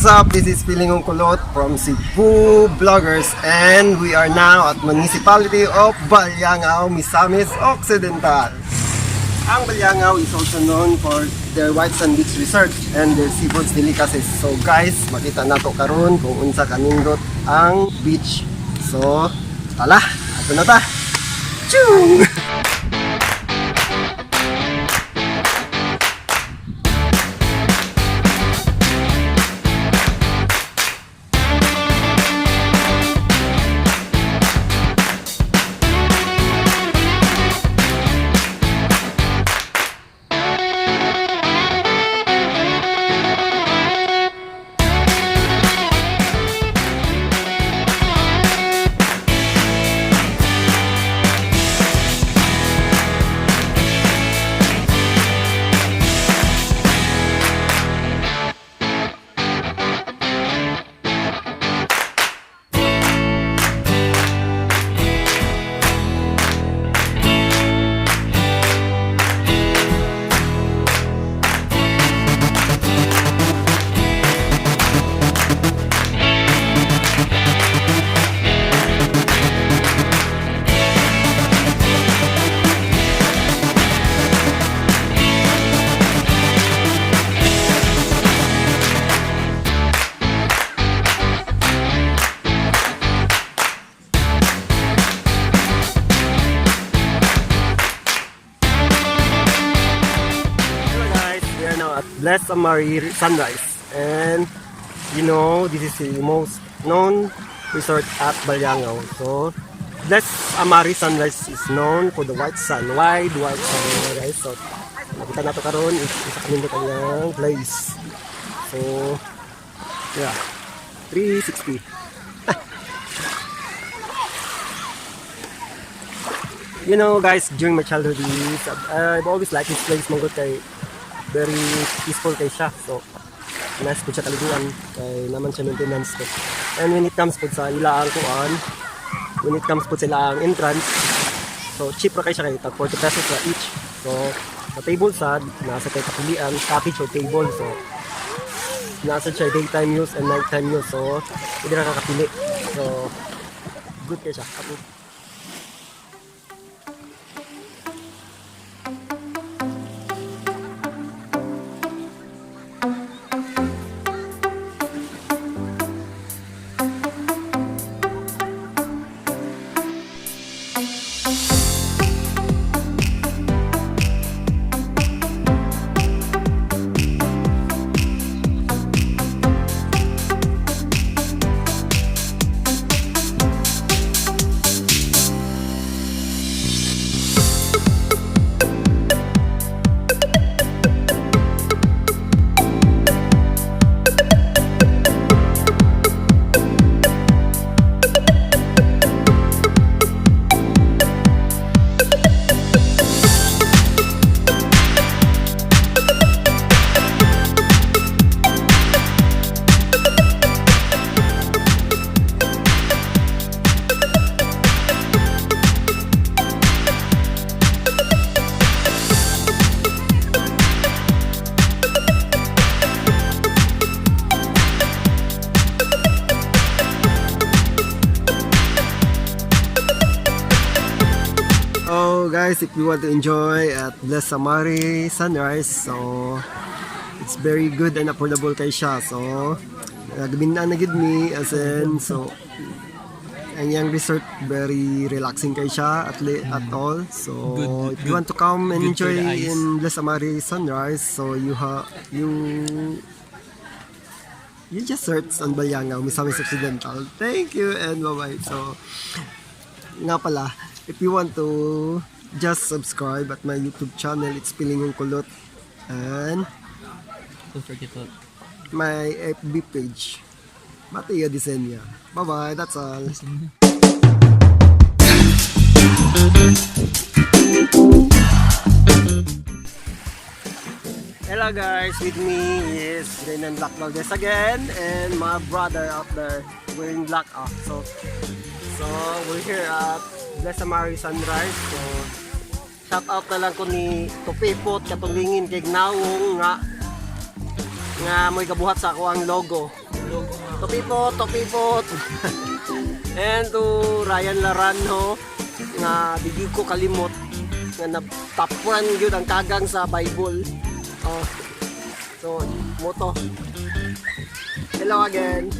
What's up? This is Pilingong Kulot from Cebu Vloggers, and we are now at Municipality of Baliangao, Misamis Occidental. Ang Baliangao is also known for their white sand beach resort and their seafood delicacies. So guys, makita nato karon kung unsa kanindot ang beach. So, tala, ato na ta. Chung! Hello guys, we are now at Bless Amari Sunrise, and you know this is the most known resort at Baliangao. So Bless Amari Sunrise is known for the white sun, wide white sun, mga guys. So makita nato karon is isa kanindot ang place. So yeah, 360. You know guys, during my childhood days, I've always liked this place manggod kay very peaceful kay siya. So, nice po siya kaliguan kay naman siya maintenance ko. And when it comes po sa ilaang kuan, when it comes po sa ilaang entrance, so cheap ra kay siya kay tag 40 pesos ra each. So, sa table sad, nasa kay kapilian, package or table. So, nasa siya daytime use and nighttime use. So, hindi ra ka kapili. So, good kay siya. Approve. Oh guys, if you want to enjoy at Bless Samari Sunrise, so it's very good and affordable kay siya. So nagbinan na gid mi as in, so ang iyang resort very relaxing kay siya at all. So Good, if you good. Want to come and Good for enjoy the eyes. In Bless Amari Sunrise, so you ha you you just search on Baliangao, Misamis Occidental. Thank you and bye-bye. So nga pala, if you want to just subscribe at my YouTube channel, it's Pilingong Kulot. And Don't forget to my FB page, Mateo Disenya. Bye-bye, that's all. Listen. Hello guys, with me is Renan Black Valdez again and my brother out there wearing black off. So we're here at Bless Amari Sunrise. So shout out na lang ko ni Tupipot katong lingin kay nawong nga nga mo'y gabuhat sa ako ang logo. Topipot, Topipot. And to Ryan Laranjo nga di gyud ko kalimot nga na top 1 gyud ang kagang sa Bible. Oh. So, mao to. Hello again.